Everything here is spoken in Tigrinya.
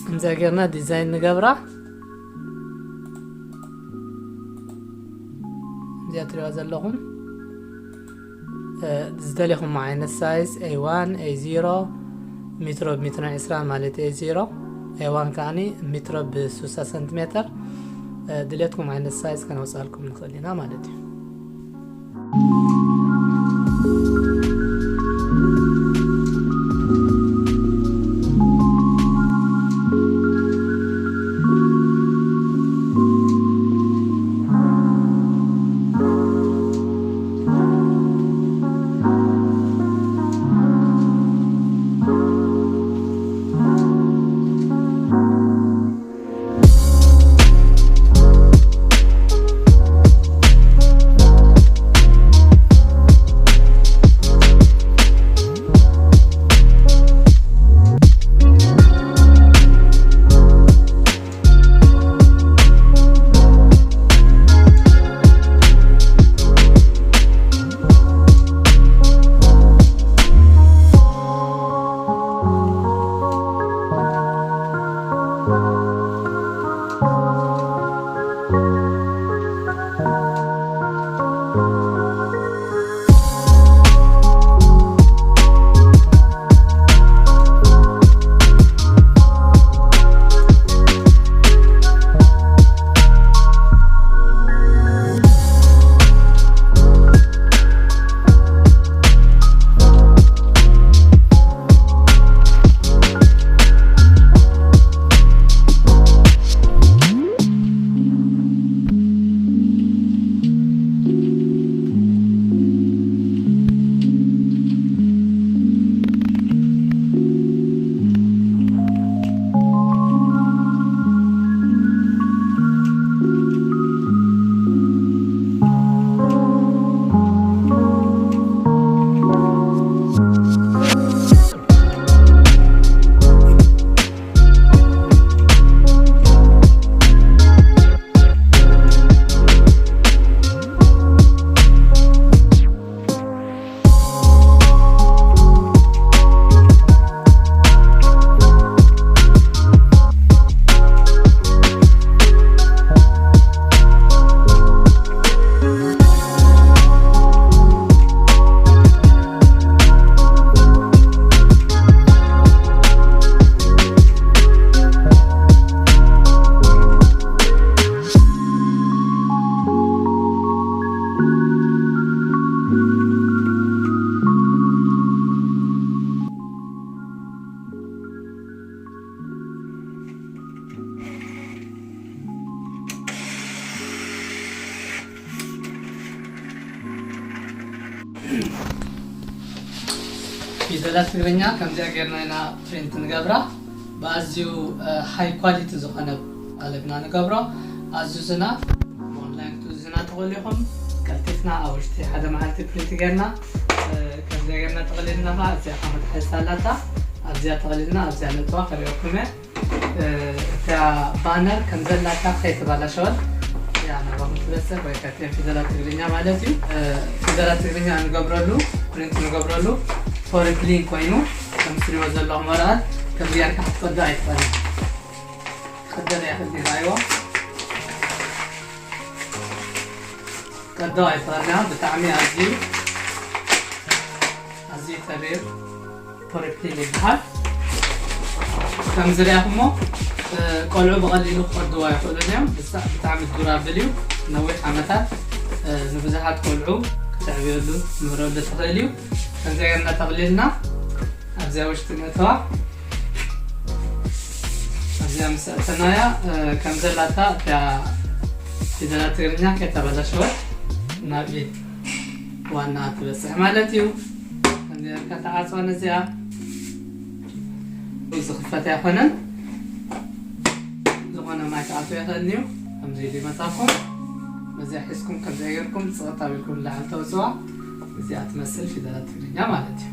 ከምዚኣ ጌርና ዲዛይን ንገብራ። እዚኣ ትሪእዋ ዘለኹም ዝደለኹም ዓይነት ሳይዝ ኤ ዋን፣ ኤ ዜሮ፣ ሜትሮ ብሜትሮ ዕስራ ማለት ኤ ዜሮ፣ ኤ ዋን ከዓኒ ሜትሮ ብስሳ ሰንቲሜተር። ድሌትኩም ዓይነት ሳይዝ ከነውፅኣልኩም ንኽእል ኢና ማለት እዩ። ፊደላት ትግርኛ ከምዚኣ ጌርና ኢና ፕሪንት ንገብራ። ብኣዝዩ ሃይ ኳሊቲ ዝኾነ ኣለግና ንገብሮ። ኣዝዝና፣ ብኦንላይን ክትእዝዙና ትኽእሉ ኢኹም። ቀልጢፍና ኣብ ውሽጢ ሓደ መዓልቲ ፕሪንት ጌርና፣ ከምዚኣ ጌርና ጠቕሊልና ኸዓ እዚኣ ከም መትሓዚት ኣላታ። ኣብዚኣ ጠቕሊልና ኣብዚኣ ነእትዋ፣ ከርእየኩም እየ። እታ ባነር ከም ዘላታ ከይተባላሸወት እያ ናባኹም ትበፅሕ፣ ወይ ከኣ እተን ፊደላት ትግርኛ ማለት እዩ። ፊደላት ትግርኛ እንገብረሉ፣ ፕሪንት እንገብረሉ ፎርክ ሊንክ ኮይኑ፣ ከም ትሪእዎ ዘለኹም ወረቐት ከም ጌርካ ክትቀዶ ኣይትኽእልን። ክቀደድ ኣይኽእልን፣ ይረኣይዎ። ቀዶ ኣይትኽእልን፣ ብጣዕሚ ኣዝዩ፣ ኣዝዩ ተሪር ፖሊፕሊን ይበሃል። ከም ዝረኣኹሞ፣ እ፣ ቆልዑ ብቐሊሉ ክቐድዎ ኣይኽእሉን እዮም። ብሳ-፣ ብጣዕሚ ዱራብል እዩ። ነዊሕ ዓመታት፣ እ፣ ንብዙሓት ቆልዑ ከተዕብየሉ፣ ትምህረሉ ትኽእል እዩ። ከምዚ ጌርና ጠቕሊልና ኣብዚኣ ውሽጢ ነእትዋ። ኣብዚኣ ምስ ኣእተናያ፣ እ፣ ከም ዘላታ እታ ፊደላት ትግርኛ ከይተበላሸወት ናብ ኢድ ዋና ትበጽሕ ማለት እዩ። ከምዚ ጌርካ ተዓጽዋ ነዚኣ። ዝኽፈት ኣይኮነን። ዝኾነ ማይ ክኣትዎ ይኽእል እዩ። ከምዚ ኢሉ ይመጻኩም። በዚኣ ሒዝኩም ከምዚ ጌርኩም ጽቕጥ ኣቢልኩም ንላዕሊ ተውጽዋ። እዚኣ ትመስል ፊደላት ትግርኛ ማለት እዩ።